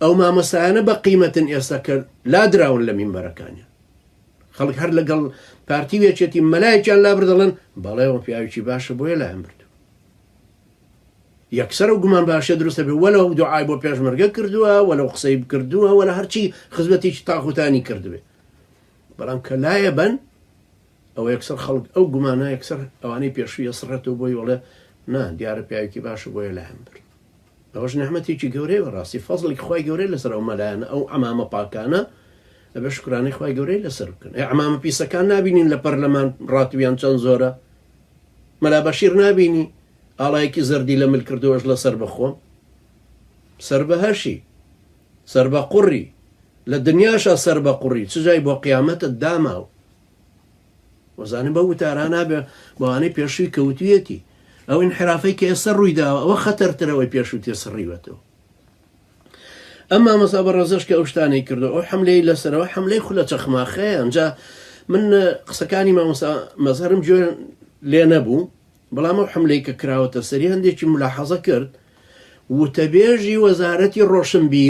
ئەو مامۆستایانە بە قیمەتن ئێستا کە لادراون لە مینبەرەکانیان. خەڵک هەر لەگەڵ پارتی و یەکێتی مەلایەکیان لابرد دەڵێن بەڵێ ئەو پیاوێکی باشە بۆیە لایان بردوو. یەکسەر ئەو گومان باشە دروستە بێ وەلەو دوعای بۆ پێشمەرگە کردووە وەلەو قسەی کردووە وەلە هەرچی خزمەتێکی تاغوتانی کردبێ بەڵام کە لایە بەن ئەوە یەکسەر خەڵک ئەو گومانە یەکسەر ئەوانەی پێشووی ئەسڕێتەوە بۆی وەڵێ نا دیارە پیاوێکی باشە بۆیە لایان برد ئەوەش نعمەتێکی گەورەیە بەڕاستی فەزڵی خوای گەورەی لەسەر ئەو مەلایانە ئەو عەمامە پاکانە ئەبێ شکرانەی خوای گەورەی لەسەر بکەن ئەی عەمامە پیسەکان نابینین لە پەرلەمان ڕاتویان چەند زۆرە مەلا بەشیر نابینی ئاڵایەکی زەردی لە مل کردەوەش لەسەر بەخۆم سەر بە هەشی سەر بە قوڕی لە دنیاشا سەر بە قوڕی چ جای بۆ قیامەتت داماو وەزانم بەو وتارا نابێ بەوانەی پێشووی کەوتویەتی ئەو ئینحرافەی کە ئێستا ڕووی داوە ئەوە خەتەرترە ئەوەی پێشوو تێ سڕیوەتەوە ئەم مامۆستا بەڕێزەش کە ئەو شتانەی کردو ئەو حملەی لەسەرەوە حملەی خولە چەخماخەیە ئەنجا من قسەکانی مامۆستا مەزهەرم گوێ لێ نەبوو بەڵام ئەو حملەی کە کراوەتە سەری هەندێکی ملاحەزە کرد وتەبێژی وەزارەتی ڕۆشنبیری.